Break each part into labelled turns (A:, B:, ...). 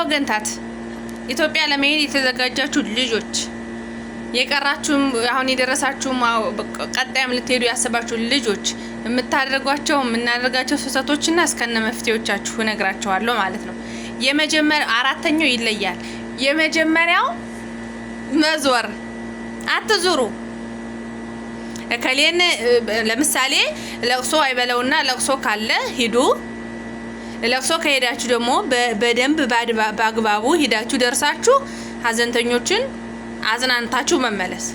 A: ወገንታት፣ ኢትዮጵያ ለመሄድ የተዘጋጃችሁ ልጆች፣ የቀራችሁም፣ አሁን የደረሳችሁም፣ ቀጣይም ልትሄዱ ያሰባችሁ ልጆች የምታደርጓቸው፣ የምናደርጋቸው ስህተቶችና እስከነ መፍትሄዎቻችሁ እነግራችኋለሁ ማለት ነው። የመጀመሪያው፣ አራተኛው ይለያል። የመጀመሪያው መዞር። አትዙሩ። እከሌን ለምሳሌ ለቅሶ አይበለውና ለቅሶ ካለ ሂዱ። ለቅሶ ከሄዳችሁ ደግሞ በደንብ በአግባቡ ሂዳችሁ ደርሳችሁ ሀዘንተኞችን አዝናንታችሁ መመለስ።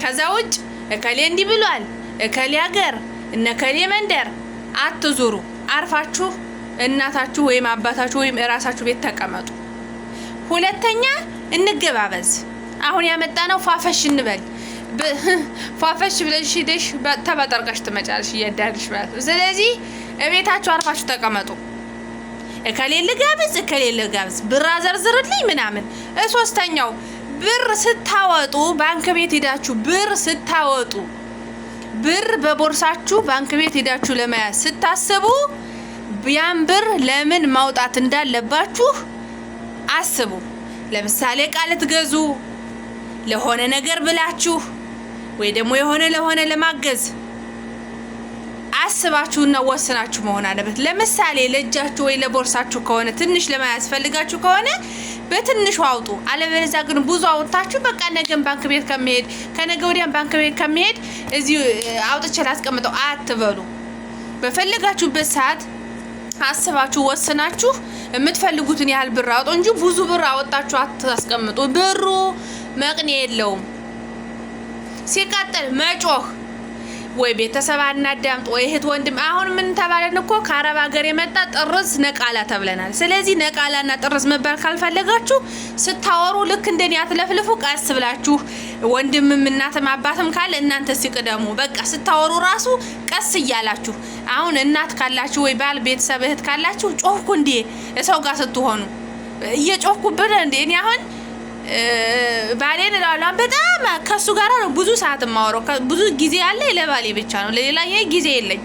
A: ከዛ ውጭ እከሌ እንዲህ ብሏል፣ እከሌ ሀገር፣ እነ እከሌ መንደር አትዙሩ። አርፋችሁ እናታችሁ ወይም አባታችሁ ወይም እራሳችሁ ቤት ተቀመጡ። ሁለተኛ እንገባበዝ። አሁን ያመጣነው ፏፈሽ እንበል። ፏፈሽ ብለሽ ሂደሽ ተበጠርቀሽ ትመጫለሽ እያዳልሽ ማለት ነው። ስለዚህ እቤታችሁ አርፋችሁ ተቀመጡ። እከሌ ልጋብዝ፣ እከሌ ልጋብዝ፣ ብር አዘርዝርልኝ ምናምን። ሶስተኛው ብር ስታወጡ፣ ባንክ ቤት ሄዳችሁ ብር ስታወጡ፣ ብር በቦርሳችሁ ባንክ ቤት ሄዳችሁ ለመያዝ ስታስቡ ያን ብር ለምን ማውጣት እንዳለባችሁ አስቡ። ለምሳሌ እቃ ልትገዙ ለሆነ ነገር ብላችሁ ወይ ደግሞ የሆነ ለሆነ ለማገዝ አስባችሁና ወስናችሁ መሆን አለበት። ለምሳሌ ለእጃችሁ ወይ ለቦርሳችሁ ከሆነ፣ ትንሽ ለመያዝ ፈልጋችሁ ከሆነ በትንሹ አውጡ። አለበለዚያ ግን ብዙ አውጥታችሁ በቃ ነገን ባንክ ቤት ከመሄድ፣ ከነገ ወዲያም ባንክ ቤት ከመሄድ እዚሁ አውጥቼ ላስቀምጠው አትበሉ። በፈለጋችሁበት ሰዓት አስባችሁ ወስናችሁ የምትፈልጉትን ያህል ብር አውጡ እንጂ ብዙ ብር አወጣችሁ አታስቀምጡ። ብሩ መቅኔ የለውም። ሲቀጥል መጮህ፣ ወይ ቤተሰብ አናዳምጥ ወይ እህት ወንድም። አሁን ምን ተባለን እኮ፣ ከአረብ ሀገር የመጣ ጥርዝ ነቃላ ተብለናል። ስለዚህ ነቃላና ጥርዝ መባል ካልፈለጋችሁ ስታወሩ ልክ እንደኔ አትለፍልፉ። ቀስ ብላችሁ ወንድምም እናትም አባትም ካለ እናንተ ሲቅደሙ። በቃ ስታወሩ ራሱ ቀስ እያላችሁ። አሁን እናት ካላችሁ ወይ ባል፣ ቤተሰብ፣ እህት ካላችሁ ጮህኩ እንዴ፣ ሰው ጋር ስትሆኑ እየጮህኩብን እንዴ? እኔ አሁን ባሌን እለዋለሁ። በጣም ከእሱ ጋር ነው ብዙ ሰዓት የማወራው። ብዙ ጊዜ ያለ ለባሌ ብቻ ነው፣ ለሌላ ይሄ ጊዜ የለኝ።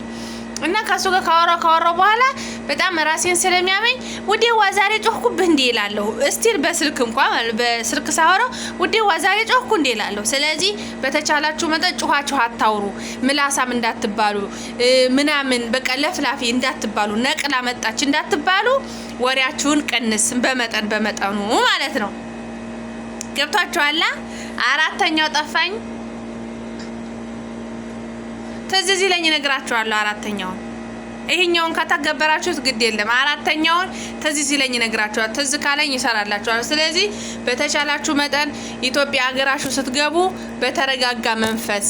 A: እና ከእሱ ጋር ካወራው በኋላ በጣም ራሴን ስለሚያመኝ ውዴዋ ዛሬ ጮህኩብህ እንዴ እላለሁ። Still በስልክ እንኳ በስልክ ሳወራው ውዴዋ ዛሬ ጮህኩ እንዴ እላለሁ። ስለዚህ በተቻላችሁ መጠን ጩኋችሁ አታውሩ፣ ምላሳም እንዳትባሉ ምናምን፣ በቃ ለፍላፊ እንዳትባሉ፣ ነቅላ መጣች እንዳትባሉ፣ ወሬያችሁን ቀንስ በመጠን በመጠኑ ማለት ነው። ገብቷችኋላ? አራተኛው ጠፋኝ። ትዝ ሲለኝ እነግራችኋለሁ። አራተኛውን፣ ይሄኛውን ከተገበራችሁት ግድ የለም። አራተኛውን ትዝ ሲለኝ እነግራችኋለሁ። ትዝ ካለኝ ይሰራላችኋል። ስለዚህ በተቻላችሁ መጠን ኢትዮጵያ ሀገራችሁ ስትገቡ በተረጋጋ መንፈስ፣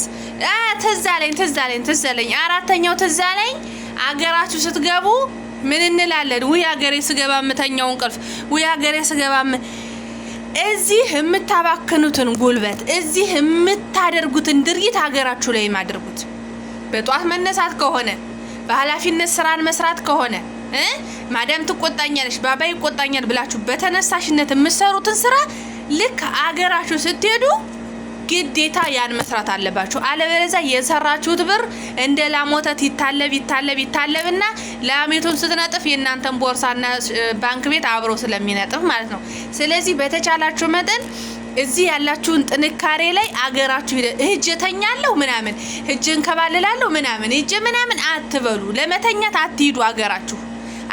A: ትዝ አለኝ፣ ትዝ አለኝ፣ ትዝ አለኝ። አራተኛው ትዝ አለኝ። አገራችሁ ስትገቡ ምን እንላለን? ውይ ሀገሬ ስገባ የምተኛው እንቅልፍ፣ ውይ ሀገሬ ስገባ። እዚህ የምታባክኑትን ጉልበት፣ እዚህ የምታደርጉትን ድርጊት ሀገራችሁ ላይ አድርጉት። በጧት መነሳት ከሆነ፣ በኃላፊነት ስራን መስራት ከሆነ፣ ማዳም ትቆጣኛለች፣ ባባ ይቆጣኛል ብላችሁ በተነሳሽነት የምትሰሩትን ስራ ልክ አገራችሁ ስትሄዱ ግዴታ ያን መስራት አለባችሁ። አለበለዚያ የሰራችሁት ብር እንደ ላም ወተት ይታለብ ይታለብ ይታለብና ላሚቱን ስትነጥፍ የእናንተን ቦርሳና ባንክ ቤት አብሮ ስለሚነጥፍ ማለት ነው። ስለዚህ በተቻላችሁ መጠን እዚህ ያላችሁን ጥንካሬ ላይ አገራችሁ ሂጄ እተኛለሁ ምናምን፣ ሂጄ እንከባልላለሁ ምናምን፣ ሂጄ ምናምን አትበሉ። ለመተኛት አትሂዱ አገራችሁ።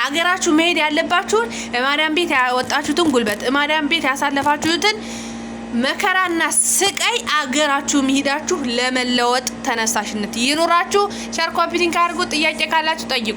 A: አገራችሁ መሄድ ያለባችሁን ማዳም ቤት ያወጣችሁትን ጉልበት፣ ማዳም ቤት ያሳለፋችሁትን መከራና ስቃይ አገራችሁ መሄዳችሁ ለመለወጥ ተነሳሽነት ይኑራችሁ። Share፣ copy link አድርጉ። ጥያቄ ካላችሁ ጠይቁ።